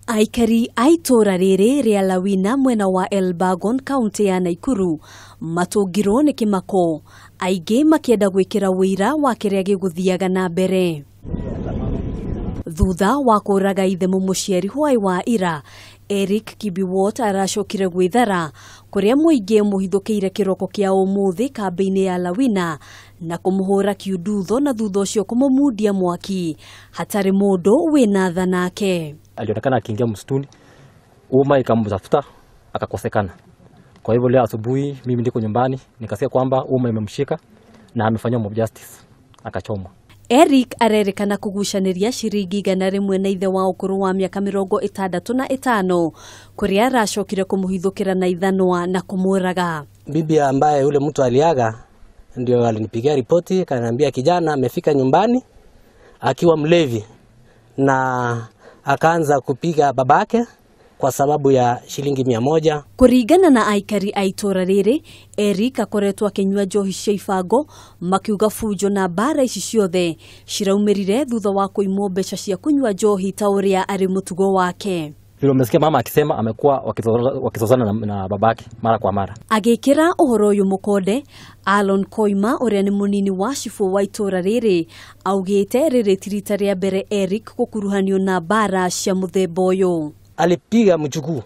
Aikari a itũũra rĩrĩ rĩa Lawina mwena wa Elbagon kaunti ya Naikuru matũngirwo nĩ kĩmako, aingĩ makĩenda gwĩkĩra ũira wa kĩrĩa gĩgũthiaga na mbere. Thutha wa kũraga ithe mũmũciari hwaĩ wa ira, Eric Kibiwot aracokire gwĩthara kũrĩa mũingĩ mũhithũkĩire kĩroko kĩa ũmũthĩ kambĩ-inĩ ya Lawina na kũmũhũra kiundutho na thutha ũcio kũmũmundia mwaki hatarĩ mũndũ wĩna tha nake. Alionekana akiingia msituni, umma ikamtafuta akakosekana. Kwa hivyo leo asubuhi mimi ndiko nyumbani nikasikia kwamba umma imemshika na amefanywa mob justice akachomwa. Eric arerĩkana kũgucanĩria ciringi 100 na ithe wa ũkũrũ wa mĩaka 65 kũrĩa aracokire kũmũhithũkĩra na ithanwa na kũmũraga. Bibi ambaye yule mtu aliaga ndio alinipigia ripoti, kaniambia kijana amefika nyumbani akiwa mlevi na akaanza kupiga babake kwa sababu ya shilingi 100. Kũringana na aikari a itũũra rĩrĩ, Eric akoretwo akĩnyua njohi cia ibango, makiuga bunjo na mbara ici ciothe ciraumĩrire thutha wa kũimwo mbeca cia kũnyua njohi ta ũrĩa arĩ mũtugo wake. Vile umesikia mama akisema amekuwa wakizozana na babake mara kwa mara. Agĩkĩra ũhoro ũyũ mũkonde, Alon Koima ũrĩa nĩ mũnini wa cibũ wa itũũra rĩrĩ augĩte rĩrĩ ti rita rĩa mbere Eric gũkuruhanio na mbara cia mũthemba ũyũ. Alipiga mjukuu,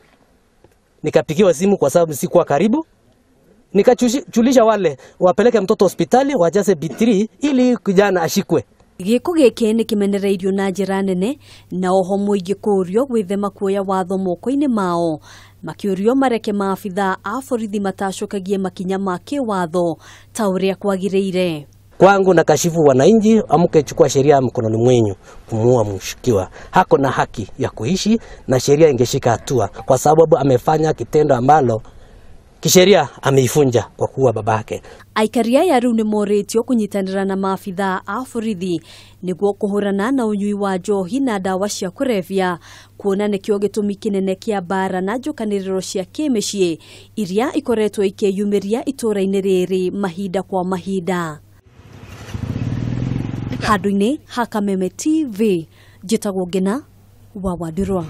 nikapigiwa simu kwa sababu sikuwa karibu, nikachulisha wale wapeleke mtoto hospitali wajaze B3 ili kijana ashikwe. Gĩko gĩkĩ nĩ kĩmenereirio na njĩra nene na oho mũingĩ kũũrio gwĩthema kuoya watho moko-inĩ mao, makĩũrio mareke maabithaa a borithi matacũkagie makinya ma kĩwatho ta ũrĩa kwagĩrĩire. Kwangu na kashifu wananchi, amke chukua sheria mkononi mwenyu kumuua mshukiwa. Hako na haki ya kuishi na sheria ingeshika hatua kwa sababu amefanya kitendo ambalo kisheria ameifunja kwa kuua babake. Aikari aya rĩu nĩ morĩtio kũnyitanĩra na maabithaa a borithi nĩguo kũhũrana na ũnyui wa njohi na ndawa cia kũrebia, kuona nĩkĩo gĩtũmi kĩnene kĩa mbara na njũkanĩrĩro cia kĩmĩciĩ iria ikoretwo ikĩyumĩria itũũra-inĩ rĩrĩ mahinda kwa mahinda. Handũ-inĩ ha Kameme TV, njĩtagwo Ngina wa Wandirwa.